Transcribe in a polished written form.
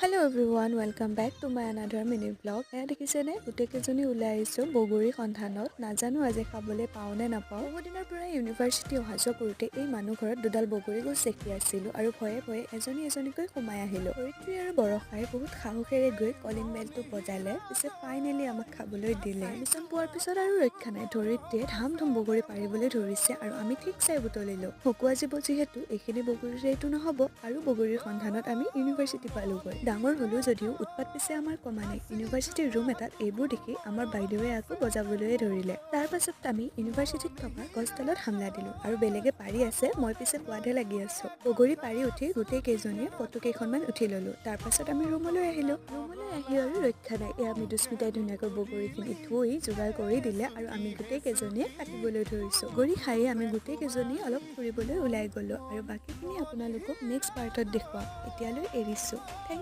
Hello everyone, welcome back to my another mini vlog. এয়া দেখিছেনে, গোটেইকেইজনী ওলাই আহিছোঁ বগৰীৰ সন্ধানত। নাজানো আজি খাবলৈ পাওঁ নে নাপাওঁ। বহু দিনৰ পৰা ইউনিভাৰ্চিটি অহা যোৱা কৰোঁতে এই মানুহ ঘৰত দুডাল বগৰী গছ দেখি আছিলোঁ আৰু ভয়ে ভয়ে এজনী এজনীকৈ সোমাই আহিলোঁ। ধৰিত্ৰী আৰু বৰষাই বহুত সাহসেৰে গৈ কলিং বেলটো বজালে। পিছে ফাইনেলি আমাক খাবলৈ দিলে। পাৰ্মিশ্যন পোৱাৰ পিছত আৰু ৰক্ষা নাই। ধৰিত্ৰীয়ে ধাম ধুম বগৰী পাৰিবলৈ ধৰিছে আৰু আমি ঠিকছে বুটলিলোঁ। খকুৱা জীৱ যিহেতু এইখিনি বগৰীৰেতো নহ'ব আৰু বগৰীৰ সন্ধানত আমি ইউনিভাৰ্চিটি পালোগৈ। ডাঙৰ হ'লো যদিও উৎপাত পিছে আমাৰ কমা নাই। ইউনিভাৰ্চিটিৰ ৰুম এটাত এইবোৰ দেখি আমাৰ বাইদেৱে আকৌ বজাবলৈয়ে ধৰিলে। তাৰ পাছত আমি ইউনিভাৰ্চিটিত থকা গছডালত হামলা দিলো আৰু বেলেগে পাৰি আছে, মই পিছে সোৱাদহে লাগি আছো। বগৰী পাৰি উঠি গোটেই কেইজনীয়ে ফটো কেইখনমান উঠি ললো। তাৰ পাছত আমি ৰুমলৈ আহিলো। ৰুমলৈ আহি আৰু ৰক্ষা নাই। এয়া মৃদুস্মিতাই ধুনীয়াকৈ বগৰীখিনি ধুই যোগাৰ কৰি দিলে আৰু আমি গোটেই কেইজনীয়ে কাটিবলৈ ধৰিছো। বগৰী খায়ে আমি গোটেই কেইজনী অলপ ফুৰিবলৈ ওলাই গ'লো আৰু বাকীখিনি আপোনালোকক নেক্সট পাৰ্টত দেখুৱাম। এতিয়ালৈ এৰিছো। Thank